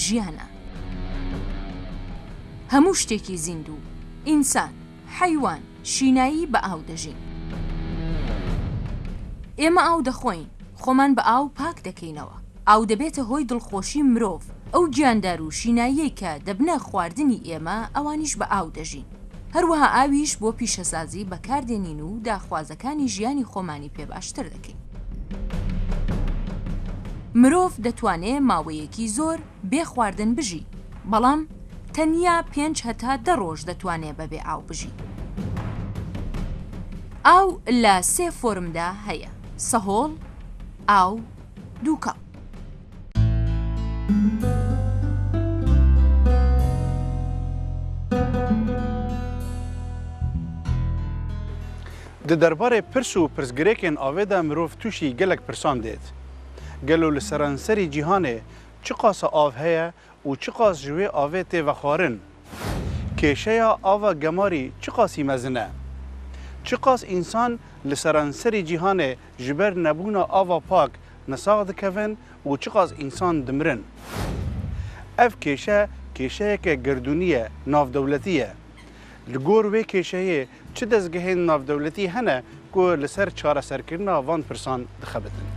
ژیانە. هەموو شتێکی زیندوو، ئینسان، حەیوان، شینایی بە ئاو دەژین. ئێمە ئاو دەخۆین، خۆمان بە ئاو پاک دەکەینەوە. ئاو دەبێتە هۆی دڵخۆشی مرۆڤ، ئەو گیاندار و شیناییەی کە دەبنە خواردنی ئێمە ئەوانیش بە ئاو دەژین. هەروەها ئاویش بۆ پیشەسازی بەکاردێنین و داخوازەکانی ژیانی خۆمانی پێ باشتر دەکەین. مرۆڤ دەتوانێ ماوەیەکی زۆر بێ خواردن بژی، بەڵام تەنیا پێنج هەتا دە ڕۆژ دەتوانێ بەبێ ئاو بژی. ئاو لە سێ فۆرمدا هەیە، سەهۆڵ، ئاو، دووکەڵ. Di derbarê pirs û pirsgirêkên avê de mirov tûşî gelek pirsan dêt. Gelo li seranserî cîhanê çiqasa av heye û çiqas ji wê avê tê vexwarin? Kêşeya ava gemarî çiqasî mezin e? Çiqas însan li seranserî cîhanê ji ber nebûna ava pak nesax dikevin û çiqas însan dimirin? Ev kêşe kêşeyeke gerdûnî ye, navdewletî ye. Li gor wê kêşeyê çi dezgehên navdewletî hene ku li ser çareserkirina van pirsan dixebitin?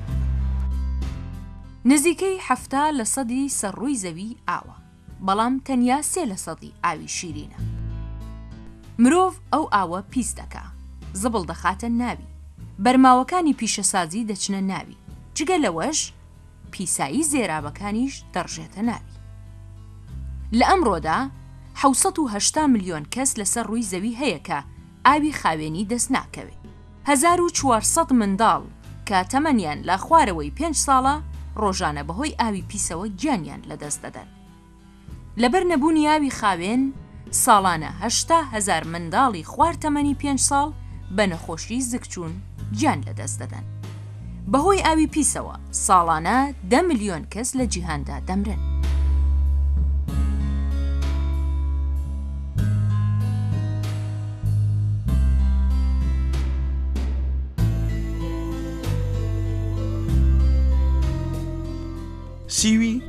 نزیکەی 70 لە سەدی سەر ڕووی زەوی ئاوە، بەڵام تەنیا سێ لە سەدی ئاوی شیرینە. مرۆڤ ئەو ئاوە پیس دەکا، زبڵ دەخاتە ناوی، بەرماوەکانی پیشەسازی دەچنە ناوی، جگە لەوەش پیسایی زێرابەکانیش دەڕژێتە ناوی. لە ئەمڕۆدا 780 ملیۆن کەس لەسەر ڕووی زەوی هەیە کە ئاوی خاوێنی دەست ناکەوێ. 1400 منداڵ کە تەمەنیان لە خوارەوەی پێنج ساڵە ڕۆژانە بەهۆی ئاوی پیسەوە گیانیان لەدەست دەدەن. لەبەر نەبوونی ئاوی خاوێن، ساڵانە 80 هەزار منداڵی خوار تەمەنی پێنج ساڵ بە نەخۆشی زگچوون گیان لەدەست دەدەن. بەهۆی ئاوی پیسەوە ساڵانە دە ملیۆن کەس لە جیهاندا دەمرن. SIWI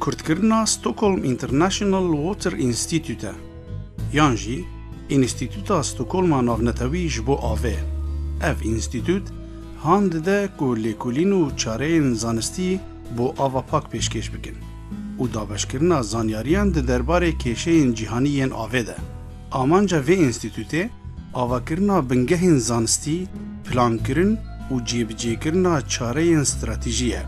kurtkirina Stockholm International Water Institute e yan jî Înstîtûta Stockholma Navnetewî ji bo Avê. Ev înstîtût han dide ku lêkolîn û çareyên zanistî bo ava pak pêşkêş bikin û dabeşkirina zanyariyan di derbarê kêşeyên cîhanî yên avê de. Amanca vê înstîtûtê avakirina bingehên zanistî, plankirin û cêbicêkirina çareyên stratejî ye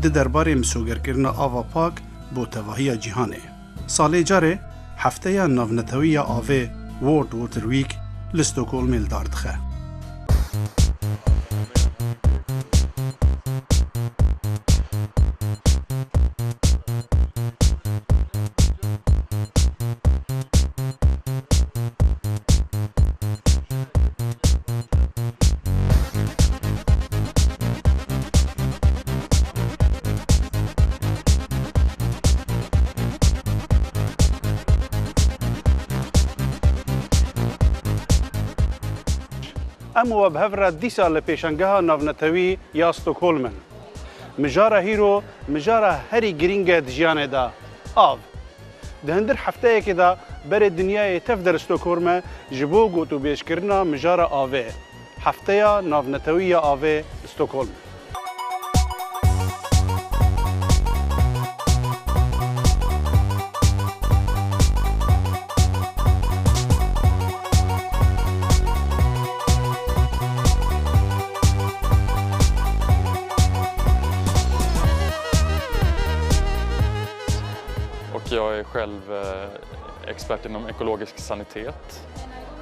di derbarê misogerkirina ava pak bo tevahiya cîhanê. Salê carê Hefteya Navnetewî ya Avê, World Water Week, li Stockholmê li dar dixe. Em we bi hev re dîsa li pêşangeha navnetewî ya Stockholm in. Mijara hîro mijara herî girîng e di jiyanê de, av. Di hundir hefteyekê de berê dinyayê tev der Stockholm e ji bo gotûbêjkirina mijara avê. Hefteya Navnetewî ya Avê li Stockholmê. Och jag är själv expert inom ekologisk sanitet.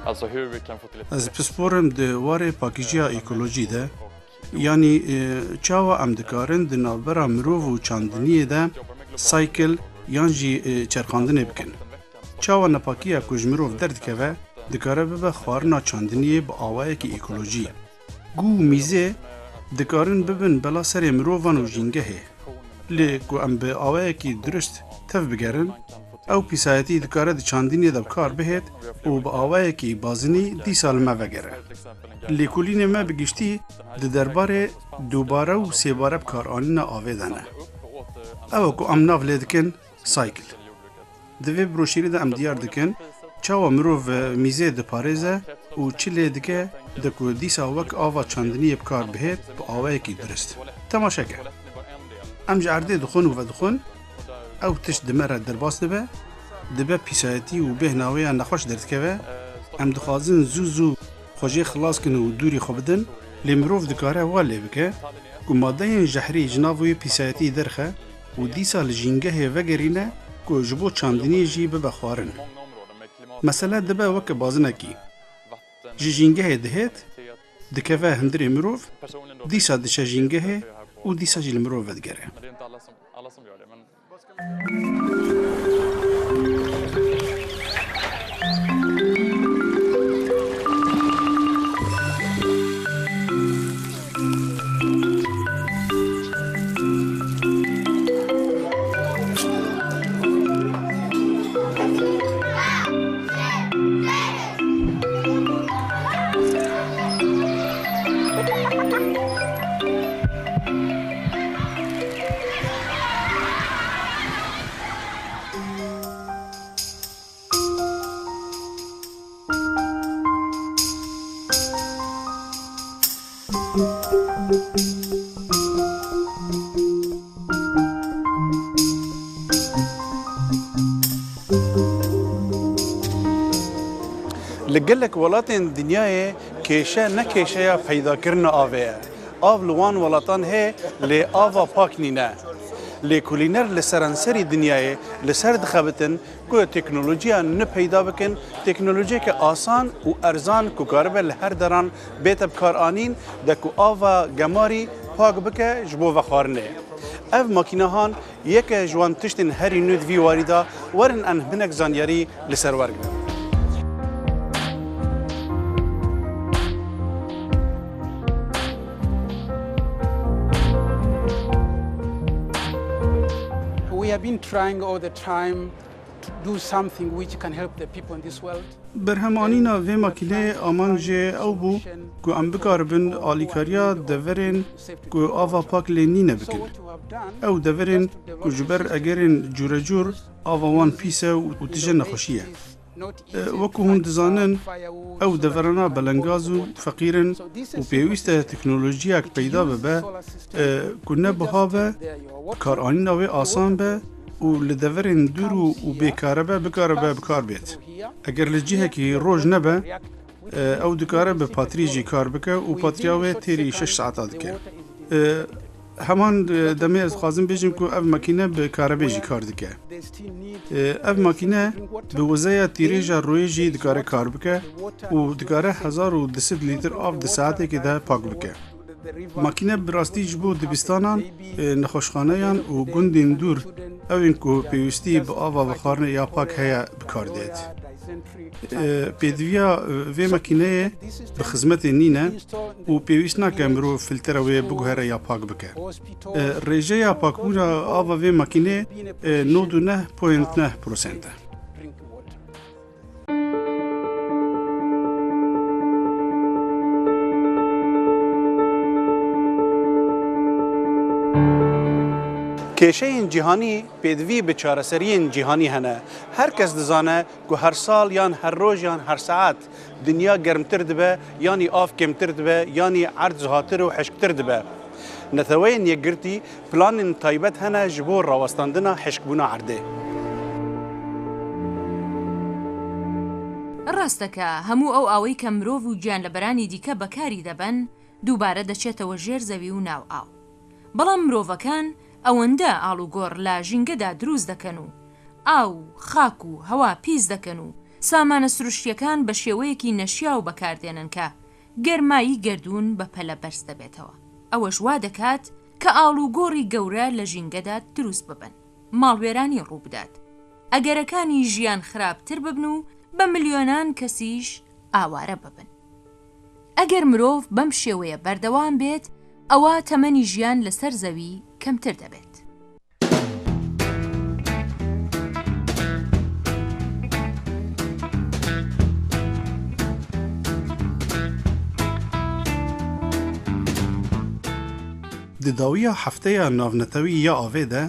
Alltså hur vi kan få till ett Ez pispor im di warê pakijiya ekolojî de, yanî çawa em dikarin di navbera mirov û çandiniyê de cycle yan jî çerxandinê bikin. Çawa nepakiya ku ji mirov derdikeve dikare bibe xwarina çandiniyê bi awayekî ekolojî. Gû û mîzê dikarin bibin bela serê mirovan û jîngehê. Lê ku em bi awayekî dirust tev bigerin, ew pîsayetî dikare di çandînê de bi kar bihêt û bi awayekî bazinî dîsa li me vegere. Lêkolînên me bi giştî di derbarê dubare û sêbare bikaranîna avê de ne. Ew e ku em nav lê dikin. Cycle. Di vê broşîrê de em diyar dikin çawa mirov mîzê diparêze û çi lê dike de ku dîsa wek ava çandiniyê bi kar bihêt bi awayekî durist. Temaşe ke. Em ji erdê dixwin û vedixwin, ew tişt di me re derbas dibe, dibe pîsayetî û bêhna wê ya nexweş derdikeve, em dixwazin zû zû xwe jê xilas kin û dûrî xwe bidin, lê mirov dikare wa lê bike ku madeyên jehrî ji nav wê pîsayetî derxe û dîsa li jîngehê vegerîne ku ji bo çandiniyê jî bibe xwarin. Mesele dibe weke bazinekî. Ji jîngehê dihêt, dikeve hundirê mirov, dîsa diçe jîngehê û dîsa jî li mirov vedigere. Li gelek welatên dinyayê kêşe ne kêşeya peydakirina avê ye. Av li wan welatan heye lê ava pak nîne. Lêkolîner li seranserî dinyayê li ser dixebitin ku teknolojiya nû peyda bikin, teknolojiyeke asan û erzan ku karibe li her deran bête bikaranîn de ku ava gemarî pak bike ji bo vexwarinê. Ev makînehan yek e ji wan tiştên herî nû di vî warî de werin em hinek zanyarî li ser wergirin. We have been trying all the time to do something which can help the people in this world. Berhemanîna vê makîneyê amanc jê ew bû ku em bikaribin alîkariya deverên ku ava pak lê nîne bikin. Ew deverên ku ji ber egerên cûrecûr ava wan pîs e û tije nexweşî ye. Wekû hûn dizanin ew deverana belengaz û feqîr in û pêwîst e teknolojiyek peyda bibe ku ne biha be, bikaranîna wê asan be û li deverên dûr û bêkarebe bikaribe bikar bêt. Eger li cihekî roj nebe, ew dikare bi patrî jî kar bike û patriya wê têrî şeş saeta dike. Heman demê ez dixwazim bêjim ku ev makîne bi karebê jî kar dike. Ev makîne bi wizeya tîrêja royê jî dikare kar bike û dikare 1200 lîtir av di saetekê de pak bike. Makîne bi rastî ji bo dibistanan, nexweşxaneyan û gundên dûr ew ên ku pêwîstî bi ava vexwarinê ya pak heye bi kar dêt. Pêdiviya vê makîneyê bi xizmetê nîne û pêwîst nake mirov filtera wê biguhere ya pak bike. Rêjeya pakbûna ava vê makîneyê 99.9 prosent e. Kêşeyên cîhanî pêdivî bi çareseriyên cîhanî hene. Her kes dizane ku her sal yan her roj yan her saet dinya germtir dibe yanî av kêmtir dibe yanî erd zuhatir û hişktir dibe. Neteweyên Yekgirtî planên taybet hene ji bo rawestandina hişkbûna erdê. Rast e کە هەموو ئەو ئاوەی کە مرۆڤ و گیانلەبەرانی دیکە بەکاری دەبەن دووبارە دەچێتەوە ژێر زەوی و ناو ئاو. بەڵام مرۆڤەکان ئەوەندە ئاڵوگۆڕ لە ژینگەدا دروست دەکەن و ئاو و خاک و هەوا پیس دەکەن و سامانە سروشتییەکان بە شێوەیەکی نەشیاو بەکاردێنن کە گەرمایی گەردوون بە پەلە بەرز دەبێتەوە، ئەوەش وا دەکات کە ئاڵوگۆڕی گەورە لە ژینگەدا دروست ببن، ماڵوێرانی ڕووبدات، ئەگەرەکانی ژیان خراپتر ببن و بە ملیۆنان کەسیش ئاوارە ببن. ئەگەر مرۆڤ بەم شێوەیە بەردەوام بێت، ئەوا تەمەنی ژیان لەسەر زەوی کەمتر دەبێت. Di dawiya hefteya navnetewî ya avê de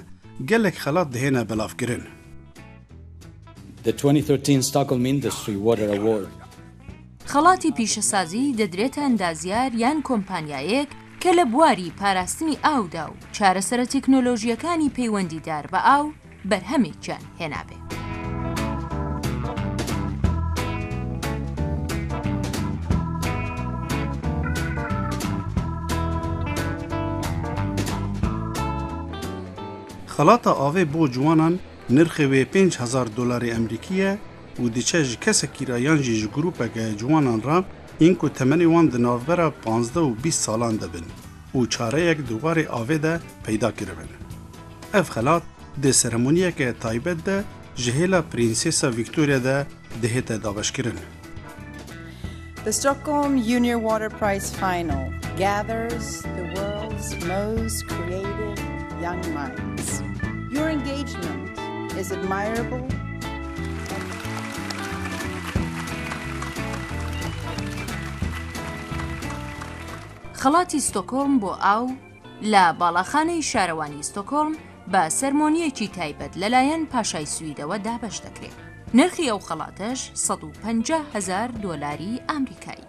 gelek xelat dihêne belavkirin. The 2013 Stockholm Industry Water Award. خەڵاتی پیشەسازی دەدرێتە ئەندازیار یان کۆمپانیایەک کە لە بواری پاراستنی ئاودا و چارەسەرە تەکنۆلۆژییەکانی پەیوەندیدار بە ئاو بەرهەمێکیان هێنابێ. Xelata avê bo ciwanan nirxê wê 5000 dolarê Amerîkî ye û diçe ji kesekî re yan jî ji grûpeke ciwanan re yên ku temenê wan di navbera 15 û 20 salan de bin û çareyek di warê avê de peyda kiribin. Ev xelat di seremoniyeke taybet de ji hêla Prensesa Victoria de dihête dabeşkirin. The Stockholm Junior Water Prize Final gathers the world's most creative young minds. Your engagement is admirable. خەڵاتی ستۆکۆڵم بۆ ئاو لە باڵاخانەی شارەوانی ستۆکۆڵم بە سەرمۆنییەکی تایبەت لەلایەن پاشای سویدەوە دابەش دەکرێت. نرخی ئەو خەڵاتەش 150 هەزار دۆلاری ئامریکایی.